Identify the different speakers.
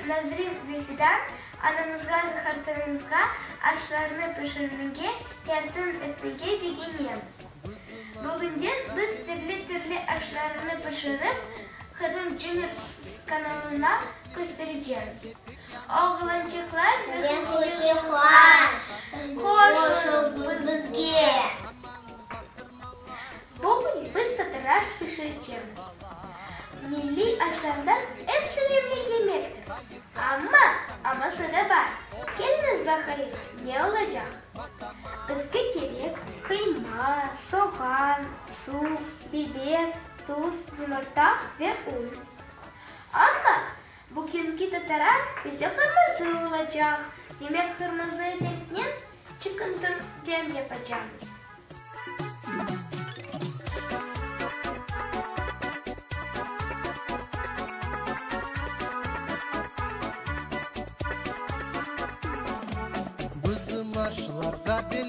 Speaker 1: Nazrim ve Fidan anamızğa ve qartanamızğa aşlarnı pişirmege yardım etmege begenemiz. Bugünden biz türlü-türlü aşlarnı pişirip, Qırım Juniors kanalına kösterecemiz. Oğlançıqlar ve qızçıqlar, qoşuñız bizge! Bugün biz tataraş pişirecemiz. Milliy aşlardan eñ sevimli yemektir. Amma, aması da bar. Keliñiz baqayıq, ne olacaq? Bizge kerek, qıyma, soğan, suv, biber, tuz, yımırta ve un. Amma, bugünki tataraş bizde qırmızı olacaq. Demek, qırmızı renknen çıqıntırden yapacamız.
Speaker 2: Bizim aşlarğa belli.